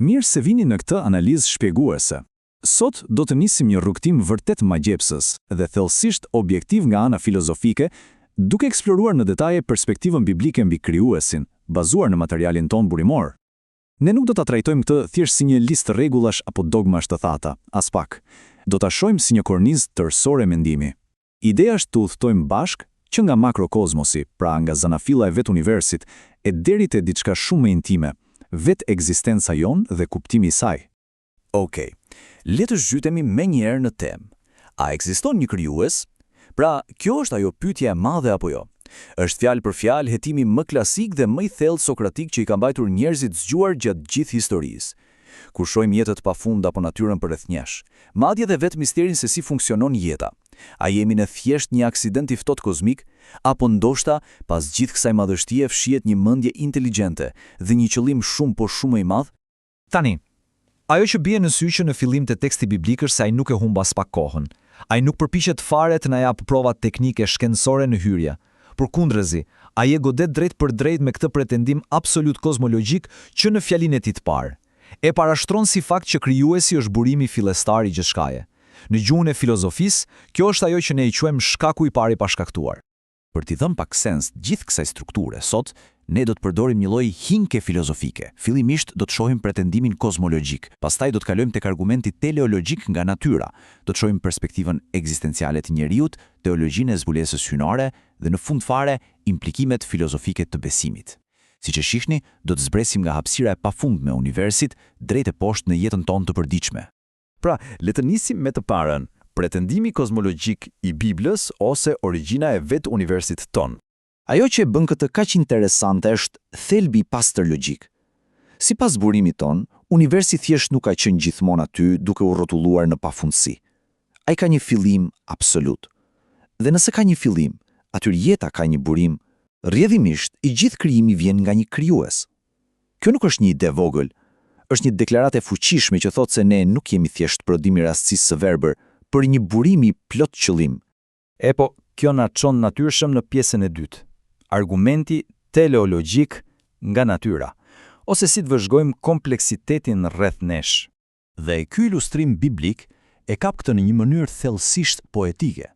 Mirë se vini në këtë analizë shpjeguese. Sot do të nisim një rrugëtim vërtet magjepsës dhe thellësisht objektiv nga ana filozofike, duke eksploruar në detaje perspektivën biblike mbi Krijuesin, bazuar në materialin tonë burimor. Ne nuk do ta trajtojmë këtë thjesht si një listë rregullash apo dogmash të thata, aspak. Do ta shohim si një kornizë tërësore mendimi. Ideja është të udhëtojmë bashkë që nga makrokozmosi, pra nga zanafilla e vetë universit, e deri te diçka shumë më intime, vetë ekzistenca jonë dhe kuptimi i saj. Okej, le të zhytemi menjëherë në temë. A ekziston një krijues? Pra, kjo është ajo pyetja e madhe apo jo? Është fjalë për fjalë hetimi më klasik dhe më i thellë sokratik që i ka mbajtur njerëzit zgjuar gjatë gjithë historisë. Kur shohim jetët pa fund apo natyrën përreth nesh, madje dhe vetë misterin se si funksionon jeta, a jemi ne thjesht një aksident i ftohtë kozmik, apo ndoshta pas gjithë kësaj madhështie fshihet një mendje inteligjente dhe një qëllim shumë po shumë më i madh? Tani, ajo që bie në sy që në fillim te teksti biblik është se ai nuk e humb aspak kohën. Ai nuk përpiqet fare të na japë prova teknike shkencore në hyrje. Përkundrazi, ai e godet drejtpërdrejt me këtë pretendim absolut kozmologjik që në fjalinë e tij të parë. E parashtron si fakt që krijuesi është burimi fillestar i gjithçkaje. Në gjuhën e filozofisë, kjo është ajo që ne e quajmë shkaku i parë i pashkaktuar. Për t'i dhënë pak sens gjithë kësaj strukture, sot, ne do të përdorim një lloj hinke filozofike. Fillimisht do të shohim pretendimin kozmologjik, pastaj do të kalojmë tek argumenti teleologjik nga natyra, do të shohim perspektivën ekzistenciale të njeriut, teologjinë e zbulesës hyjnore dhe në fund fare implikimet filozofike të besimit. Siç e shihni, do të zbresim nga hapësira e pafundme e universit drejt e poshtë në jetën tonë të përditshme. Pra, le të nisim me të parën, pretendimi kozmologjik i Biblës ose origjina e vetë universit tonë. Ajo që e bën këtë kaq interesante është thelbi i pastër logjik. Sipas burimit tonë, universi thjesht nuk ka qenë gjithmonë aty duke u rrotulluar në pafundësi. Ai ka një fillim absolut. Dhe nëse ka një fillim, atëherë jeta ka një burim, rrjedhimisht i gjithë krijimi vjen nga një krijues. Kjo nuk është një ide e vogël. Është një deklaratë e fuqishme që thotë se ne nuk jemi thjesht prodhim i rastësisë së verbër, por i një burimi plot qëllim. Epo, kjo na çon natyrshëm në pjesën e dytë, argumenti teleologjik nga natyra, ose si të vëzhgojmë kompleksitetin rreth nesh. Dhe ky ilustrim biblik e kap këtë në një mënyrë thellësisht poetike.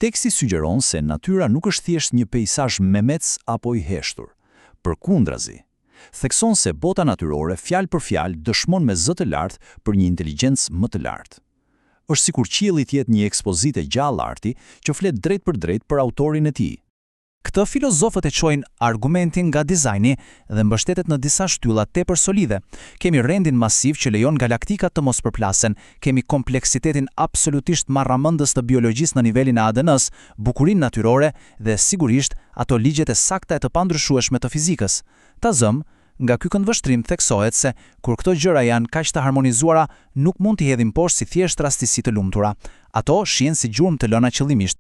Teksti sugjeron se natyra nuk është thjesht një peisazh memec apo i heshtur. Përkundrazi, thekson se bota natyrore fjalë për fjalë dëshmon me zë të lartë për një inteligjencë më të lartë. Është sikur qielli të jetë një ekspozitë e gjallë arti që flet drejtpërdrejt për autorin e tij. Këtë filozofët e quajnë argumentin nga dizajni dhe mbështetet në disa shtylla tepër solide. Kemi rendin masiv që lejon galaktikat të mos përplasen, kemi kompleksitetin absolutisht marramendës të biologjisë në nivelin e ADN-së, bukurinë natyrore dhe, sigurisht, ato ligjet e sakta e të pandryshueshme të fizikës. Ta zëmë, nga ky këndvështrim theksohet se, kur këto gjëra janë kaq të harmonizuara, nuk mund t'i hedhim poshtë si thjesht rastësi të lumtura. Ato shihen si gjurmë të lëna qëllimisht.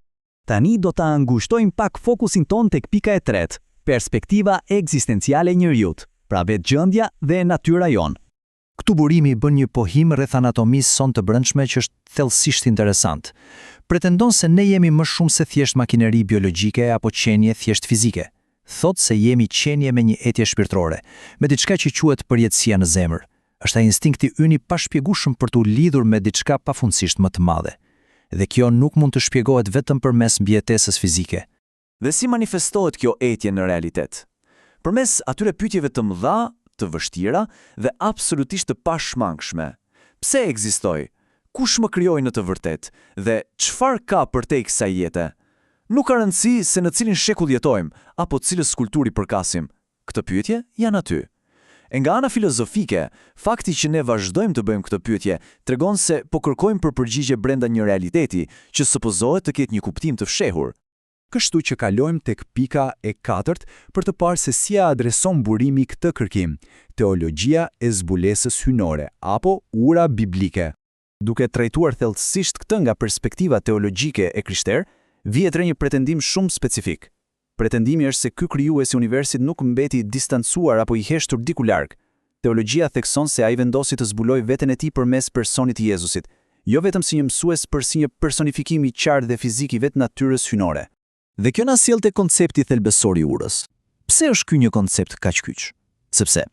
Tani do ta ngushtojmë pak fokusin tonë tek pika e tretë, perspektiva ekzistenciale e njeriut, pra vetë gjendja dhe natyra jonë. Këtu burimi bën një pohim rreth anatomisë sonë të brendshme që është thellësisht interesant. Pretendon se ne jemi më shumë se thjesht makineri biologjike apo qenie thjesht fizike. Thotë se jemi qenie me një etje shpirtërore, me diçka që quhet përjetësia në zemër. Është ai instinkti ynë i pashpjegueshëm për t'u lidhur me diçka pafundësisht më të madhe. Dhe kjo nuk mund të shpjegohet vetëm përmes mbijetesës fizike. Dhe si manifestohet kjo etje në realitet? Përmes atyre pyetjeve të mëdha, të vështira dhe absolutisht të pashmangshme. Pse ekzistoj? Kush më krijoi në të vërtetë? Dhe çfarë ka përtej kësaj jete? Nuk ka rëndësi se në cilin shekull jetojmë apo cilës kulturë i përkasim. Këto pyetje janë aty. E nga ana filozofike, fakti që ne vazhdojmë të bëjmë këto pyetje tregon se po kërkojmë për përgjigje brenda një realiteti që supozohet të ketë një kuptim të fshehur. Kështu që kalojmë tek pika e katërt për të parë se si e adreson burimi këtë kërkim, teologjia e zbulesës hyjnore apo ura biblike. Duke trajtuar thellësisht këtë nga perspektiva teologjike e krishterë, vihet re një pretendim shumë specifik. Pretendimi është se ky krijues i universit nuk mbeti i distancuar apo i heshtur diku larg. Teologjia thekson se ai vendosi të zbulojë veten e tij përmes personit të Jezusit, jo vetëm si një mësues por si një personifikim i qartë dhe fizik i vetë natyrës hyjnore. Dhe kjo na sjell te koncepti thelbësor i urës. Pse është ky një koncept kaq kyç? Sepse,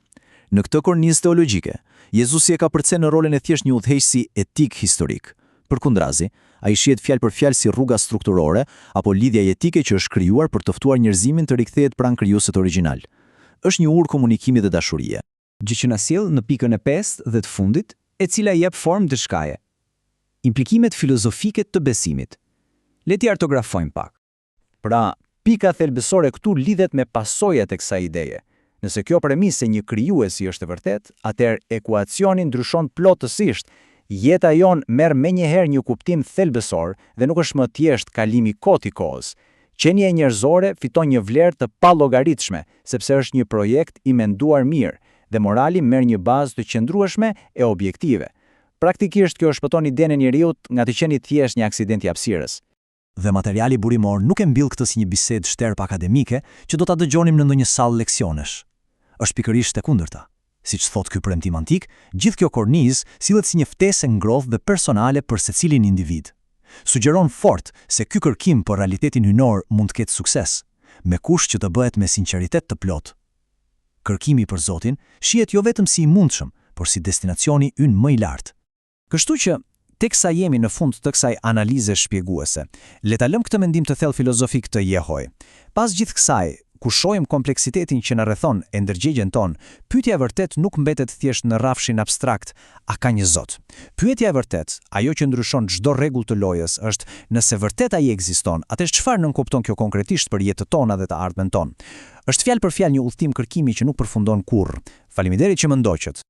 në këtë kornizë teologjike, Jezusi e kapërcen rolin e thjesht një udhëheqësi etik historik. Përkundrazi, ai shihet fjalë për fjalë si rruga strukturore apo lidhja jetike që është krijuar për të ftuar njerëzimin të rikthehet pranë krijuesit origjinal. Është një urë komunikimi dhe dashurie. Gjë që na sjell në pikën e pestë dhe të fundit, e cila i jep formë gjithçkaje. Implikimet filozofike të besimit. Le t'i ortografojmë pak. Pra, pika thelbësore këtu lidhet me pasojat e kësaj ideje. Nëse kjo premisë e një krijuesi është e vërtetë, atëherë ekuacioni ndryshon plotësisht. Jeta jonë merr menjëherë një kuptim thelbësor dhe nuk është më thjesht kalimi kot i kohës. Qenia njerëzore fiton një vlerë të pallogaritshme, sepse është një projekt i menduar mirë dhe morali merr një bazë të qëndrueshme e objektive. Praktikisht kjo shpëton idenë e njeriut nga të qenit thjesht një aksident i hapësirës. Dhe materiali burimor nuk e mbyll këtë si një bisedë shterpë akademike që do ta dëgjonim në ndonjë sallë leksionesh. Është pikërisht e kundërta. Siç thotë ky premtim antik, gjithë kjo kornizë sillet si një ftesë e ngrohtë dhe personale për secilin individ. Sugjeron fort se ky kërkim për realitetin hyjnor mund të ketë sukses, me kusht që të bëhet me sinqeritet të plotë. Kërkimi për Zotin shihet jo vetëm si i mundshëm, por si destinacioni ynë më i lartë. Kështu që, teksa jemi në fund të kësaj analize shpjeguese, le ta lëmë këtë mendim të thellë filozofik të jehojë. Pas gjithë kësaj, ku shohim kompleksitetin që na rrethon e ndërgjegjen tonë, pyetja e vërtetë nuk mbetet thjesht në rrafshin abstrakt, a ka një Zot? Pyetja e vërtetë, ajo që ndryshon çdo rregull të lojës, është nëse vërtet ai ekziston, atëherë çfarë nënkupton kjo konkretisht për jetët tona dhe të ardhmen tonë? Është fjalë për fjalë një udhëtim kërkimi që nuk përfundon kurrë. Faleminderit që më ndoqët.